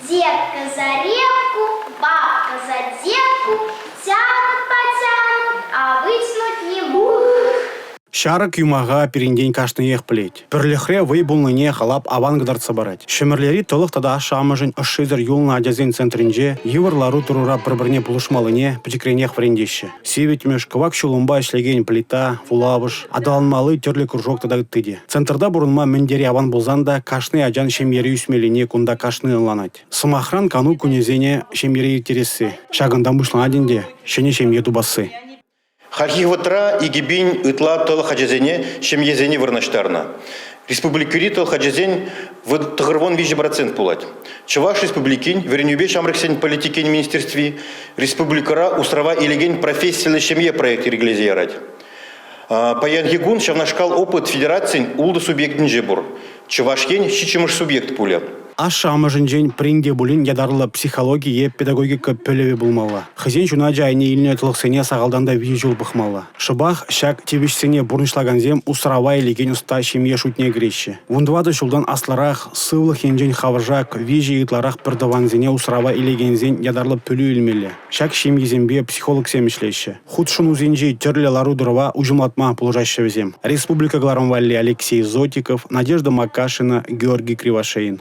Детка за репку, бабка за детку, тянут, потянут, а вытянуть не могут. Ҫарӑк юмаха пирӗнтен кашниех пӗлет. Пӗрлӗхре вӑй пулнине халап аван кӑтартса парать. Ҫӗмӗрлери тӑлӑх тата ашшӗ-амӑшӗн ӑшшисӗр юлнӑ ачасен центрӗнче йывӑр лару-тӑрура пӗр-пӗрне пулӑшмаллине пӗчӗкренех вӗрентеҫҫӗ. Сивӗтмӗш, кӑвак ҫулӑмпа ӗҫлекен плита, вулавӑш, аталанмалли тӗрлӗ кружок тата ытти те. Центрта пурӑнма мӗн тери аван пулсан та кашни ачан ҫемьере ӳсмеллине кунта кашни ӑнланать. Сӑмахран, кану кунӗсене ҫемьере ирттересси. Ҫакӑнтан пуҫланать ӗнтӗ ҫӗнӗ ҫемье тупасси. Хальхи вӑхӑтра 2000 ытла тӑлӑх ачасене ҫемьесене вырнаҫтарнӑ. Республикӑри тӑлӑх ачасен 93% пулать. Чӑваш Республикин вӗренӳпе ҫамрӑксен политикин министерстви республикӑра усрава илекен профессиллӗ ҫемье проект йӗркелесе ярать. Паянхи кун ҫавнашкал опыт федерацин ултӑ субъектӗнче пур. Чӑваш Ен ҫиччӗмӗш субъект пулӗ. Ашшӗ-амӑшӗнчен пӗрин те пулин ятарлӑ психологи е педагогика пӗлӗвӗ пулмалла. Хӑйсен ҫуначӗ айне илнӗ тӑлӑхсене сахалтан та 3 ҫул пӑхмалла. Шӑпах ҫак тивӗҫсене пурнӑҫлакансем усрава илекен ӑста ҫемье шутне кӗреҫҫӗ. 14 ҫултан аслӑрах, сывлӑх енчен хавшак, 3 ытларах пӗр тӑвансене усрава илекенсен ятарлӑ пӗлӳ илмелле. Ҫак ҫемьесемпе психологсем ӗҫлеҫҫӗ. Хутшӑнусенчи тӗрлӗ лару-тӑрӑва уҫӑмлатма пулӑшаҫҫӗ вӗсем. Республика кӑларӑм валли Алексей Зотиков, Надежда Макашина, Георгий Кривошеин.